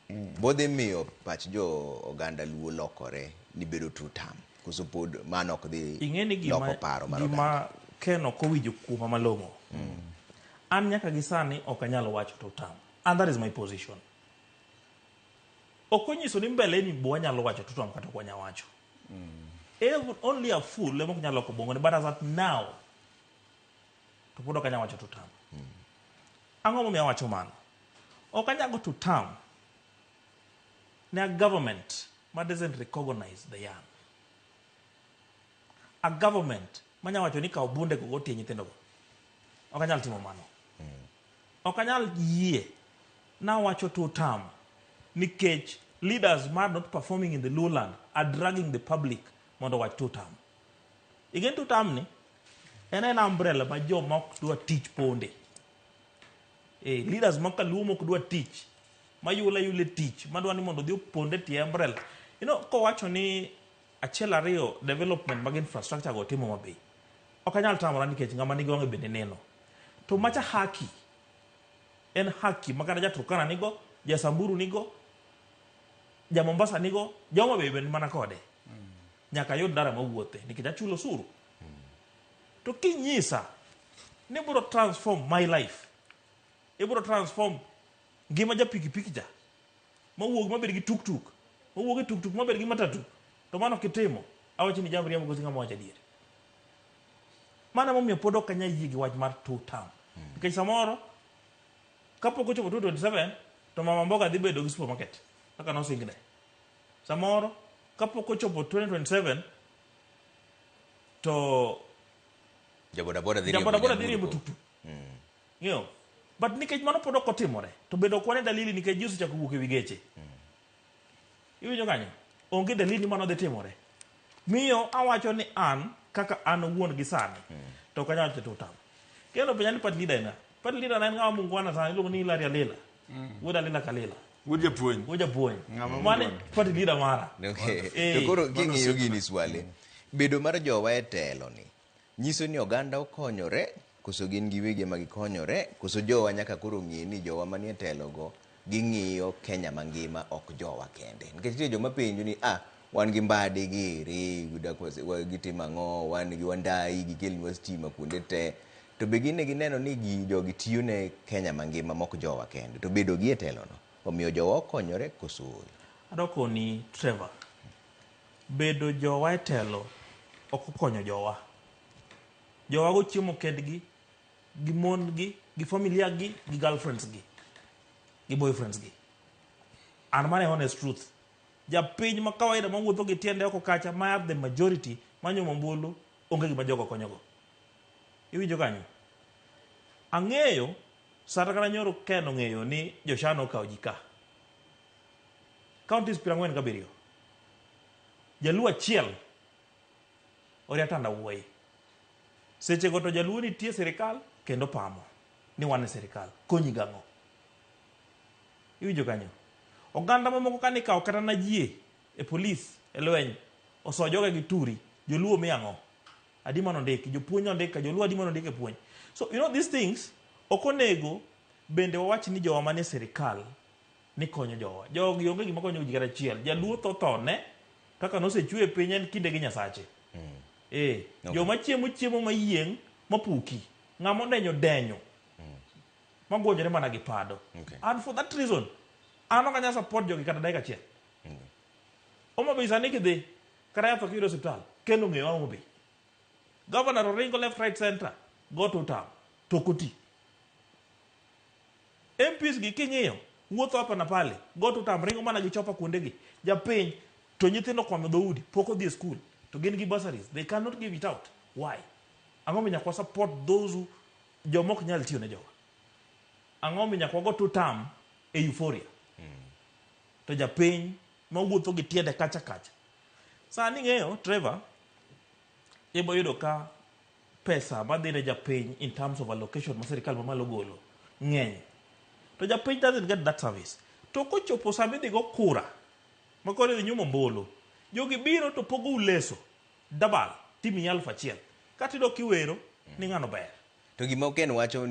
Bodhi miyo pach jo oganda Luo lokore ni bedo two term koso pod mano ok dhi Ing'e ni gima, loko paro mar oganda? Gima Ken ok owinjo kuoma malong'o. An nyaka gi sani ok anyal wacho two term. And that is my position. Ok onyiso ni mbeleni bo wanyalo wacho two term kata ok wanyal wacho. Only a fool ema ok nyal loko bongone, but as at now to pod ok anyal wacho two term. Ang'o momiyo awacho mano? Ok anyal go two term ne a government ma doesn't recognize the young. A government manya wacho ni kaw bunde go go tie nyithindo go. Ok anyal timo mano. Ok anyal yie nawacho two term nikech leaders ma are not performing in the Luo land are dragging the public mondo owach two term. Igen two term ni en en umbrella ma joma ok dwa tich ponde. Leaders ma kaluo mok dwa tich mayula yule tich madwa ni mondo odhi oponde tie umbrella. Kowacho ni achiel ariyo development mag infrastructure go timo maber. Ok anyal tamora nikech ng'ama nigi wang'e bende neno. To macha haki en haki ma kata ja Turkana nigo, ja Samburu nigo, ja Mombasa nigo, ja Homa Bay bende mana kode. Nyaka ayud ndara mawuothe nikech achulo osuru. To kinyisa ni ibiro transform my life, ibiro transform ngima ja pikipiki cha mawuog mabed gi tuktuk, mawuog e tuktuk mabed gi matatu, to mano kitimo, awacho ni jamriambo koso ng'ama wacho adier. Mano emomiyo pod ok anyal yie gi wach mar two term. Nikech samoro kapok ochopo 2027 to mama mboga dhi bedo gi supermarket kaka nosingne. Samoro kapok ochopo 2027 to Jabodaboda dhi ja riembo bodaboda dhi riembo nyamburko. tuktuk. Ng'eyo? But nikech mano pod ok otimore, to bende ok wane dalili nikech ji osechako wuok e wi geche. Iwinjo kanyo? Onge dalili ni mano dhi timore. Miyo awacho ni an kaka an owuon gi sani to ok anyal wacho two term. Kendo penja ni party leader en ng'a? Party leader na en ng'ama mungwana sana iluongo ni Hilary Alila. Wuod Alila Kalila. Wuod japuonj. Wuod japuonj. Ng'ama Mano mungwana. party leader mara. Okay. Eh. To koro king'iyo gini Swale, bedo mar jowa e telo ni nyiso ni oganda okonyore koso gin giwegi ema gikonyore koso jowa nyaka koro ng'e ni jowa manie telo go ging'iyo Kenya mangima ok jowa kende. Nikech nitie joma penjo ni ah wan gi Mbadi giri gitimo ang'o, wan gi Wandayi gikelnwa stima kuonde te. To be gin ne gineno ni gi jogi tiyo ne Kenya mangima mok jowa kende. To bedo gi e telo no omiyo jowa okonyore koso ooyo? Adwa koni Trevor, bedo jowa e telo ok okonyo jowa. Jowa go chiemo kendgi, gi mon gi, gi familia gi, gi girlfriends gi, gi boyfriends gi. And mano e honest truth. Japiny ma kawaida mawuotho gi tiende oko kacha ma are the majority manyomo ombulu onge gima jogo konyogo. Iwinjo kanyo? Ang'eyo sata kata nyoro Ken ong'eyo ni Joshana okawo ji ka. Counties 47. Jaluo achiel oria tandawuoyi. Sechego to jaluo nitie e sirikal kendo pamo ni wan e sirikal. Konyi gang'o? Iwinjo kanyo? Oganda mamoko kane ikawo kata na jie e polis e lweny oso joge gi turi, joluo mi ang'o? Adi mane ondiki? Jopuonj ondik ka, joluo adi mane ondik e puonj? So you know these things ok onego bende wawach ni jowa manie sirikal ni konyo jowa. Jogi onge gima konyo ji kata achiel. Jaluo tho thone kaka nosechwe e piny en kinde gi Nyasache. Okay. Joma chiemo chiemo mayieng' mapuki. Ng'ama odenyo denyo. Magwonjore mana gi pado. And for that reason, an ok anyal support jogi kata dakika achiel. Homa Bay sani kidhi, kata yath ok iyud e osiptal, Ken ong'eyo Homa Bay. Governor to ringo left, right, center, go to town, to ok oti. MPs gi king'iyo, wuotho hapa na pale, go to town, ringo mana gi chopa kuonde gi. Japiny, to nyithindo kwamo dhoudi, pok odhi e school, to gin gi bursaries, they cannot give it out. Why? Ang'o miyo nyaka wa support those who joma ok nyal tiyo ne jowa? Ang'o miyo nyaka wago two term e euphoria? To japiny mawuotho gi tiende kacha kacha. Sani ing'eyo, Trevor, ibo yudo ka pesa madhi ne japiny in terms of allocation ma sirikal mamalo golo ng'eny. To japiny doesn't get that service. To kochopo sama idhi go kura, ma koro idhi nyumo ombulu, jogi biro to pogou leso, dabal, timiyi 1000. Kata idok iwero ni ng'ano ber. To gima Ken wacho ni